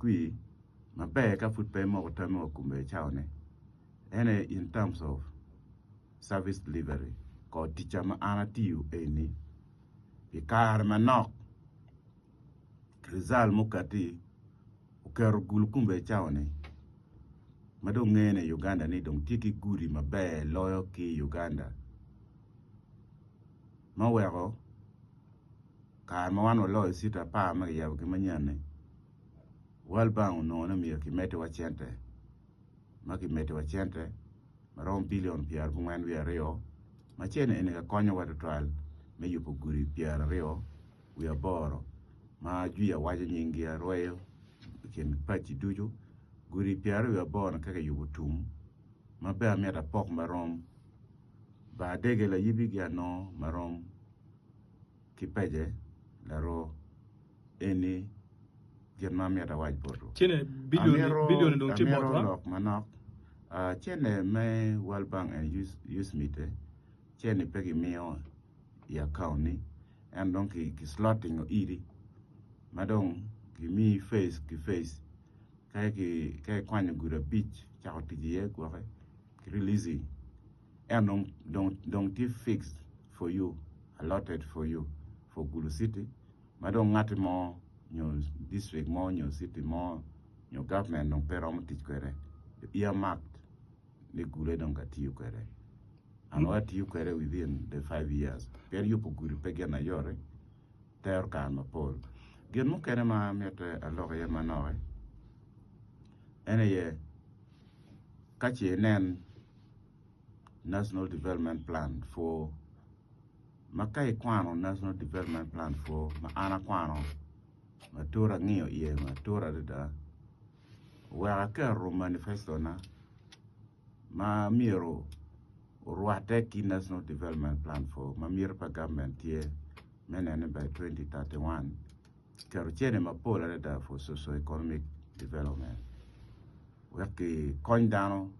kwir maber ka pud pe imoko tammi wa kome i cawa-ni en aye in terms of service delivery kor ticca ma an atiyo eni i kare manok result mukati oketo gulu kome i cawa-ni ma dong ngene i Uganda ni dong tye ki gudi maber loyo ki i Uganda ma oweko kare ma wan waloyo citi apar ma kiyabogi manyen-ni World Bank onongo ni myero kimeddiwa cente ma kimeddiwa cente ma romo bilion pyerabongwen wiye aryo ma cente eni ka konyowa tutwal me yubo gudi pyeraryo wiye aboro ma jwiya waco nyinggi arweyo i kin paci ducu gudi pyeraryo wiye aboro ni ka kiyubo tum ma bene amito apok marom bar dege layibi gi anongo marom ki pece laroo eni gin ma amito awac botwu. Cene bilion bilion dong tye Amito botwa. lok manok. Ah, cene me World Bank and US, USMID cene pe gimiyo i account ni en dong ki, ki slotting iri ma dong gimiyi face ki face ka ki ka ikwanyo gudo abic cako tic iye gwoki ki releasing ento dong dong dong tye fixed for you allotted for you for Gulu city ma dong ngati mo nyo district mo nyo city mo nyo government dong pe romo tic kwede earmarked ni gule dong ka tiyo kwede and watiyo kwede within the 5 years pien yubo gudi pe gin ayot tero kare mapol. Gin mukene ma mitte alok iye manok en aye ka ce inen National Development Plan for ma ka ikwano National Development Plan for ma an akwano matut angiyo iye matut adada oweko aketo manifesto na ma myero orwatte ki National Development Plan for ma miti pa gavment tye me nene by 2031 keto cene mapol adada for socio economic development wek kikony dano.